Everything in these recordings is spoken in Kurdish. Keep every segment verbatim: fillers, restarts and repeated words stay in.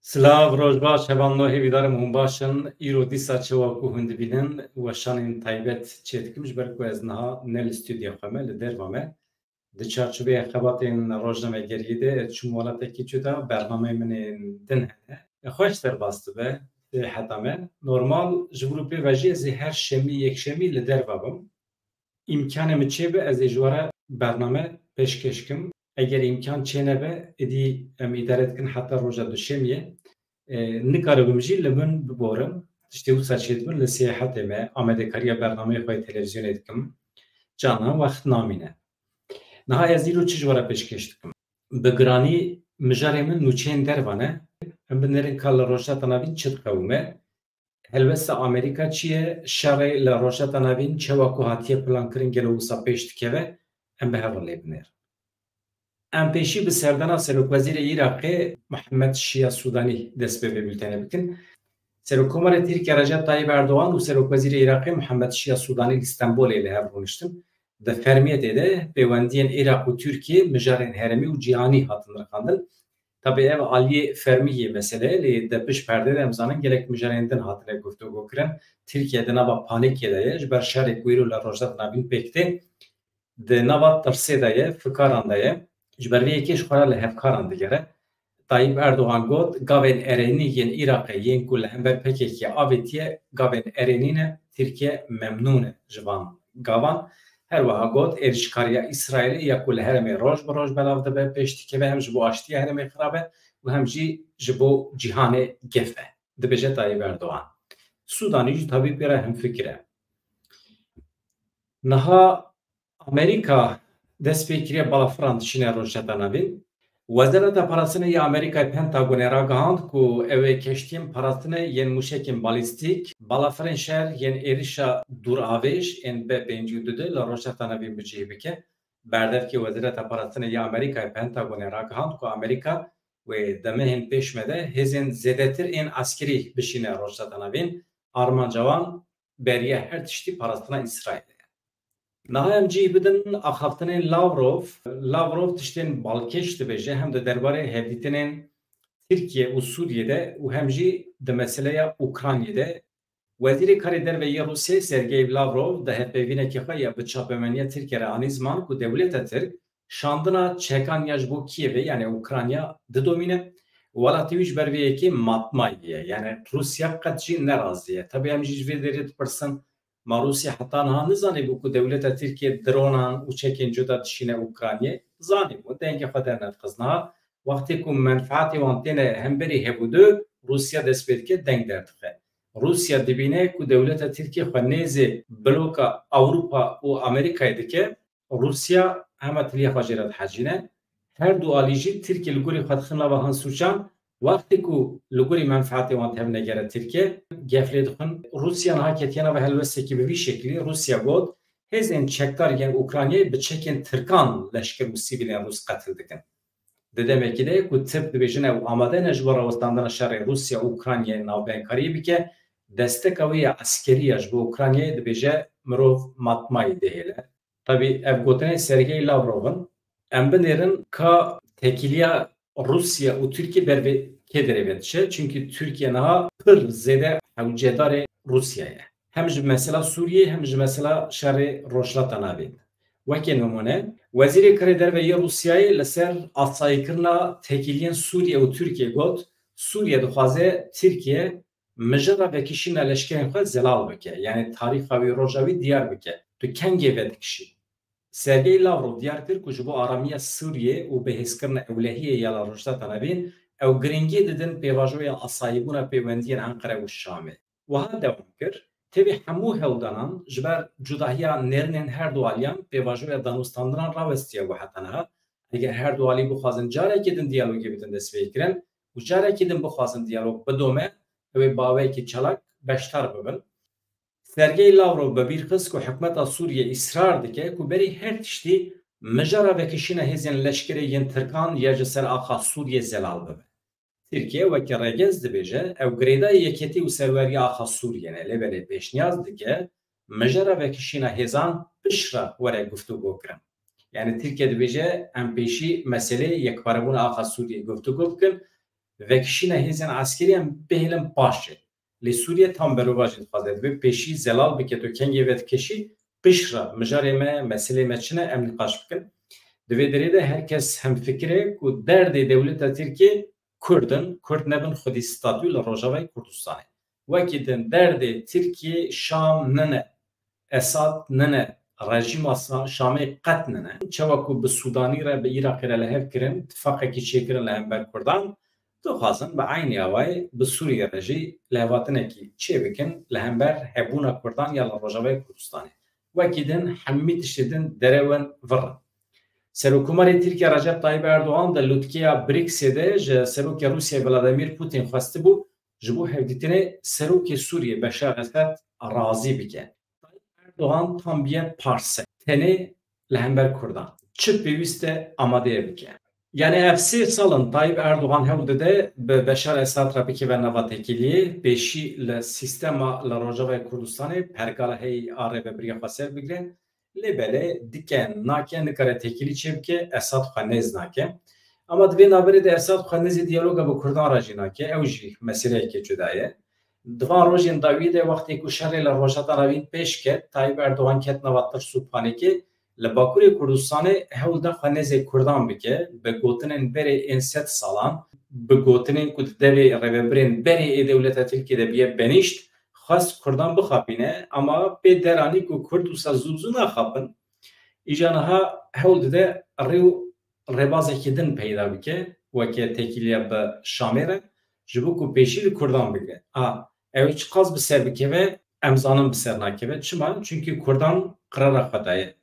Silav, roj baş, hevalno, hêvîdarim hûn baş in. Îro dîsa çewa ku hûn dibînin, weşanên taybet çêdikim, ji ber ku ez niha ne li stûdya xwe me, li derva me. Di çarçoveya xebatên rojnamegeriyê de ez çûm welatekî cuda, bernameyê min ên din hene. Xweş derbas dibe sêheta me. Normal, ji vir û pê ve jî ez ê her şemî, yekşemî li derva bim. Îmkanê min çêbe, ez ê ji we re bername pêşkêş kim. Eger îmkan çênebe, êdî em îdare dikin heta roja duşemiyê. E, nikaribim jî li min biborin. Tiştê wisa çêdibin li sêhetê me, amadekariya bernameyê xwe yê televîzyonê dikim. Cana wext namîne. Niha ez îro çi ji we re pêşkêş dikim? Bi giranî mijarê min nûçeyên derva ne. Em binêrin ka li Rojhilata Navîn çi diqewime. Helwesta Amerîka çi ye? Şerê li Rojhilata Navîn çewa ku hatiye plankirin gelo wisa pêş dikeve? Em bi hev re lê binêrin. Em pêşî bi serdana Serokwezîrê Iraqê Mihemed Şiya Sûdanî dest bi vê bultenê bikin. Serokkomarê Tirkiye Recep Tayyip Erdogan û Serokwezîrê Iraqê Mihemed Şiya Sûdanî li Stenbolê li hev rûniştin. Di fermiyetê de pêwendiyên Iraq û Tirkiye, mijarên herêmî û cîhanî hatin nirxandin. Tabî ev aliyê fermî yê meseleyê, lê di pişt perdê de em zanin gelek mijarên din hatine guftûgo kirin. Tirkiye di nava panîkê de ye, ji ber şerê ku îro li Rojhilata Navîn pêk tê, di nava tirsê de ye, fikaran de ye. Ji ber vê yekê ji xwe re li hevkaran digere. Tayyip Erdogan got, gavên erênî yên Iraqê yên ku li hember P K K avêtiye, gavên erênî ne, Tirkiye memnûn e ji van gavan. Her wiha got, êrişkariya Îsraîlê ya ku li herêmê roj bi roj belav dibe, pêş dikeve, hem ji bo aştiya herêmê xirab e û hem jî ji bo cîhanê gef e, dibêje Tayyip Erdogan. Sûdanî jî tabî pê re hemfikir e. Niha Amerîka dest pê kiriye balafiran dişîne Rojhilata Navîn. Wezareta Parastinê ya Amerîkayê Pentagonê ragihand ku ew ê keştiyên parastinê yên mûşekên balîstîk, balafirên şer yên êrişa dûravêj ên B pêncî û du li Rojhilata Navîn bi cih bike. Berdevkê Wezareta Parastinê ya Amerîkayê Pentagonê ragihand ku Amerîka wê demehên pêş me de hêzên zêdetir ên eskerî bişîne Rojhilata Navîn, armanca wan beriya her tiştî parastina Îsraîlê ye. Niha em cih bidin axaftinên Lavrov. Lavrov tiştên balkêş dibêje, hem di derbarê hevdîtinên Tirkiye û Sûriyê de û hem jî di meseleya Ukraynayê de. Wezîrê Karê Derve yê Rûsyayê Sergey Lavrov di hevpeyvînekê xwe ya bi çapemeniya Tirkiye re anî ziman ku dewleta Tirk şandina çekan ya ji bo Kîevê, yanî Ukrayna, didomîne. Welatê wî ji ber vê yekê matmayî ye. Yanî Rûsya qet jî nerazî ye. Tabî em jî ji vê derê dipirsin, ma Rûsya heta niha nizanîbû ku dewleta Tirkiye dronan û çekên cuda dişîne Ukraynayê? Zanîbû, dengê xwe dernedixist. Niha wextê ku menfaetê wan têne hemberî hevûdu, Rûsya dest pê dike, deng derdixe. Rûsya dibîne ku dewleta Tirkiye xwe nêzê bloka Ewropa û Amerîkayê dike, Rûsya hema tiliya xwe jê re dihecîne. Her du alî jî Tirkiye li gorî xwe dixin nava han sûcan. Wextê ku li gorî menfaetê wan tevnegere Tirkiye, gef lê dixin. Rûsya niha ketiye nava helwestekî bi vî şeklî. Rûsya got, hêzên çekdar yên Ukraynayê bi çekên Tirkan leşker û sivîlên Rûs qetil dikin. Di demekî de ku Tirk dibêjin ew amade ne ji bo rawestandina şerê Rûsya û Ukraynayê navbeykariyê bike, desteka wê ya eskerî ya ji bo Ukraynayê dibêje mirov matmayî dihêle. Tabî ev gotinên Sergey Lavrov in. Em binêrin ka têkiliya Rûsya û Tirkiye ber vê kê derê ve diçe. Çimkî Tirkiye niha pir zêde hewcedarê Rûsya ye. Hem ji mesela Sûriyê hem ji mesela şerê Rojhilata Navîn. Weke nimûne, Wezîrê Karê Derve yê Rûsyayê li ser asayîkirina têkiliyên Sûriye û Tirkiye got, Sûriye dixwaze Tirkiye mijara vekişîna leşkerên xwe zelal bike, yanî tarîxa wî, roja wî diyar bike. Tu kengê vedikişî? Sergey Lavrov diyar kir ku ji bo aramiya Sûriyê û bihêzkirina ewlehiyê ya li Rojhilata Navîn ew giringî didin pêvajoya asayîbûna pêwendiyên Enqere û Şamê. Wiha dewam kir, tevî hemû hewldanan ji ber cudahiya nêrînên her du aliyan pêvajoya danûstandinan rawestiye û heta niha, eger her du alî bixwazin carekê din diyalogê bidin destpêkirin û carekê din bixwazin diyalog bidome, ew ê bi awayekî çalak beşdar bibin. Sergey Lavrov bi bîr xist ku hikûmeta Sûriyê îsrar dike ku berî her tiştî mijara vekişîna hêzên leşkerê yên Tirkan ya ji ser axa Sûriyê zelal bibe. Tirkiye weke regez dibêje, ew girêdayî yeketî û serweriya axa Sûriyê ne, lê belê pêşniyaz dike mijara vekişîna hêzan piştre were guftûgo kirin. Yanî Tirkiye dibêje, em pêşî meselê yekparebûna axa Sûriyê guftûgo bikin. vekişîna hêzên eskerî em bihêlin paşê. Lê Sûriye tam berovajî dixwaze. Divê pêşî zelal bike, tu kengê vedikişî, piştre mijarê me, meselê me çi ne, em nîqaş bikin. Di vê derê de her kes hemfikir e ku derdê dewleta Tirkiyê Kurd in, Kurd nebin xwedî statû li Rojavayê Kurdistanê. Wekî din derdê Tirkiyê Şam nine, Esad nine, rejîma Sa-, Şamê qet nine. Çawa ku bi Sûdanî re, bi Iraqê re li hev kirin, tifaqekî çêkirin li hember Kurdan, dixwazin bi eynî awayî bi Sûriyê re jî lihevhatinekî çêbikin li hember hebûna Kurdan ya li Rojavayê Kurdistanê. Wekî din hemî tiştê din derewin vir in. Serokkomarê Tirkiye Recep Tayyip Erdogan di lûtkeya BRICSê de ji Serokê Rûsya Vladimir Putin xwestibû ji bo hevdîtinê Serokê Sûriyê Beşar Esed razî bike. Tayyip Erdogan tam biye parse. Tenê li hember Kurdan. Çi pêwîst e amadeye bike. Yani ev sê sal in Tayyip Erdogan hewl dide bi Beşar Esad re bikeve nava têkiliyê, pêşî li sîstema li Rojavayê Kurdistanê pergala heyî a rêvebiriya xweser bigire. Lê belê dike, nake, nikare têkilî çêbike, Esad xwe nêz nake. Ama di vê navberê de Esad xwe nêzê diyaloga bi Kurdan re jî nake, ew jî meseleyeke cuda ye. Di van rojên dawî de wextê ku şerê li Rojhilata Navîn pêş ket, Tayyip Erdogan ket nava tirs û panîkê, li Bakurê Kurdistanê hewl da xwe nêzê Kurdan bike, bi gotinên berê ên sed salan, bi gotinên ku di devê rêvebirên berê ê dewleta Tirkiyê de biye benîşt, xwest Kurdan bixapîne, ama pê der anî ku Kurd wisa zû bi zû naxapin. Îja niha hewl dide rê û rêbazekî din peyda bike, weke têkiliya bi Şamê re, ji bo ku pêşî li Kurdan bigire. A, ew ê çiqas bi ser bikeve, em zanin bi ser nakeve. Çima? Çimkî Kurdan qirara xwe daye.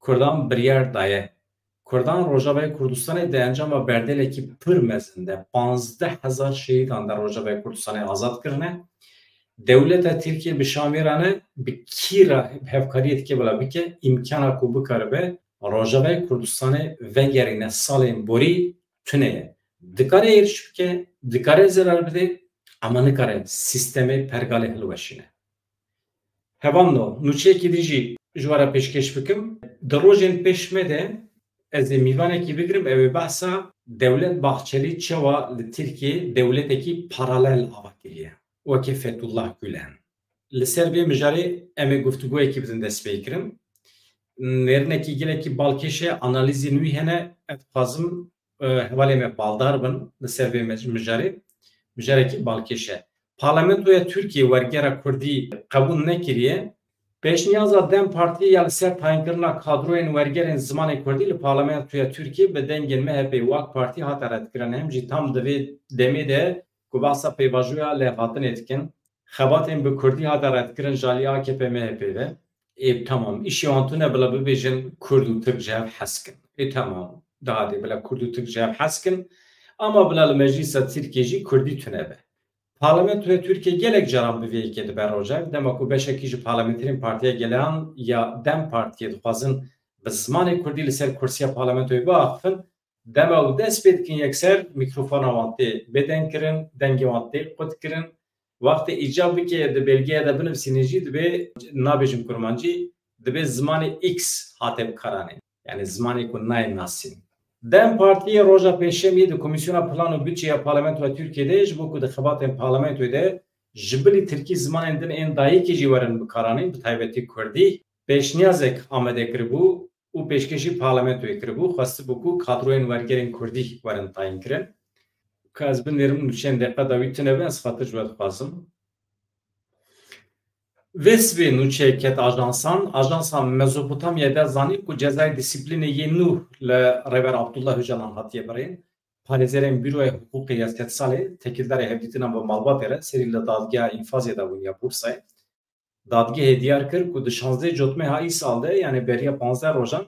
Kurdan biryar daye. Kurdan Rojavayê Kurdistanê di encama berdelekî pir mezin de panzdeh hezar şehîdan de Rojavayê Kurdistanê azad kirine. Dewleta Tirkiye bi Şamê re ne, bi kî re hevkariyê dike bila bike, îmkana ku bikaribe Rojavayê Kurdistanê vegerîne salên borî tune ye. Dikare êrîş bike, dikare zerar bide, ama nikare sîstemê pergalê hilweşîne. Hevando, nûçeyekî din jî ji we re pêşkêş bikim. Di rojên pêş me de ez ê mîvanekî bigirim, ew ê behsa Dewlet Bahçelî çawa li Tirkiyê dewletekî paralel ava kiriye, weke Fethullah Gulen. Li ser vê mijarê em ê guftûgoyekî bidin destpêkirin. Nêrinekî gelekî balkêş e, analîzên wî hene, ez dixwazim e, hevalê me baldar bin li ser vê mec-, mijarê. Mijarekî balkêş e. Parlamentoya Tirkiyê wergera Kurdî qebûl nekiriye. Pêşniyaza DEM Partiyê ya li ser tayinkirina kadroyên wergerên zimanê Kurdî li Parlamentoya Tirkiyê bi dengên MHPê û AK Partî hate redkirin. Hem jî tam di vê demê de ku behsa pêvajoya lêhatinê dikin, xebatên bi Kurdî hate redkirin ji alî AKP MHPê ve. Ê, temam. Îşê wan tune bila bibêjin Kurd û Tirk ji hev hez kin. Ê, temam. Daha dê bila Kurd û Tirk ji hev hez kin. Ama bila li Meclîsa Tirkiyê jî Kurdî tune be. Parlamentoya Tirkiyê gelek caran bi vê yekê dibe roja. Dema ku beşekî ji parlamenterên Partiya Gelehan ya DEM Partiyê dixwazin bi zimanê Kurdî li ser kursiya parlamentoyê biaxifin, dema û dest pê dikin yekser mîkrofona wan tê bêdengkirin, dengê wan tê qutkirin. Wextê îcab bike di belgeya de binivîsîne jî dibê, nabêjim kurmancî, dibê zimanê X hate bikaranê. Yani zimanê ku nayê nasîn. DEM Partiyê roja Pêşemiyê di Komîsyona Plan û Budçe ya Parlamentoya Tirkiyê de ji bo ku di xebatên parlamentoyê de ji bilî tirkî zimanên din ên dayikê jî werin bikaranîn, bi taybetî kurdî, pêşniyazek amade kiribû û pêşkêşî parlamentoyê kiribû, xwestibû ku kadroyên wergerên kurdî werin tayînkirin. Ka ez binêrim nûçeyên deqa dawî tune be, ez xatir ji we dixwazim. Vê sibê nûçeyek ket ajansan. Ajansa Mezopotamyayê de zanîn ku cezayê dîsîplînê yê nû li Rêber Abdullah Ocalan hatiye birîn. Parêzerên Buroya Hiqûqê ya Sedsalê, tekildarê hevdîtina bi malbatê re serî li dadgeha înfazê de bûn ya Bursayê. Dadgehê diyar kir ku di şazdeh Cotmeha îsal de, yani beriya panzdeh rojan,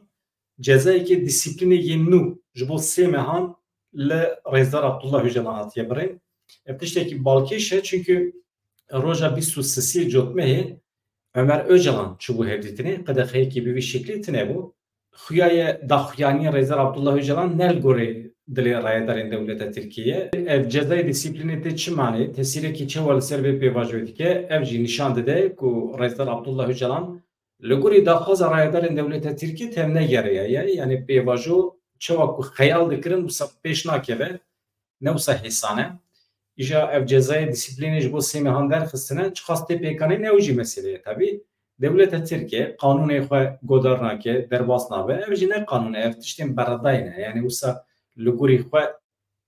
cezayeke dîsîplînê yên nû ji bo sê mehan li Rêzdar Abdullah Ocalan hatiye birîn. Ev tiştekî balkêş e, çimkî roja bîst û sisê Cotmehê Ömer Ocalan çûbû hevdîtinê, qedexeyekî bi vî şeklî tune bû. Xuya ye daxuyaniyên Rêzdar Abdullah Ocalan ne li gorî dilê rayedarên dewleta Tirkiyê ye. Ev cezayê dîsîplînê tê çi manê, tesîrekî çawa li ser vê pêvajoyê dike, ev jî nîşan dide ku Rêzdar Abdullah Ocalan li gorî daxwaza rayedarên dewleta Tirkiyê tevnegeriyaye. Yani pêvajo çawa ku xeyal dikirin, wisa pêş nakeve. ne wisa hêsan e. Îja ev cezayê disiplînê ji bo sê mehan derxistine, çiqas tê pêkanîn, ew jî meseleyê tebî. Dewleta Tirkiye qanûnê xwe godar nake, derbas nabe. Ev jî ne qanûn e, ev tiştên beredayî ne. Yani wisa li gorî xwe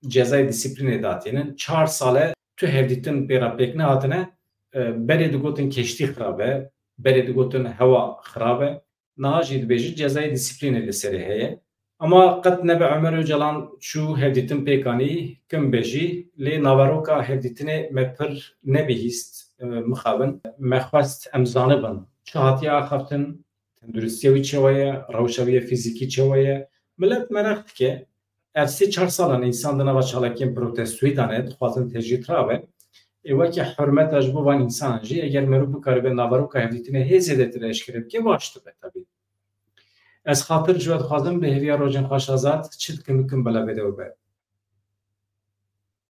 cezayê disiplînê datînin. Çar sal e tu hevdîtin pê re pêk nehatine, e, berê digotin keştî xirab e, berê digotin hewa xirab e. Niha jî dibêjin cezayê disiplînê li serê heye. Ama qet nebe Ömer Öcalan çû hevdîtin pêkanî, kim be jî, lê naveroka hevdîtinê me pir nebihîst, e, mixabin. Me xwest em zanibin çi hatiye axaftin, tenduristiya wî çawa ye, rewşa wî ya fîzîkî çawa ye. Milet meraq dike. Ev sê çar salan însan di nava çalakiyên protestoyî de ne, dixwazin tecrîd rabe. Ê weke hurmeta ji bo van însanan jî, eger meriv bikaribe naveroka hevdîtinê hê zêdetir eşkere bike, baş dibe tebî. Ez xatir ji we dixwazim, bi hêviya rojên xweş azad, çi dikim bikim bila vê dewe be.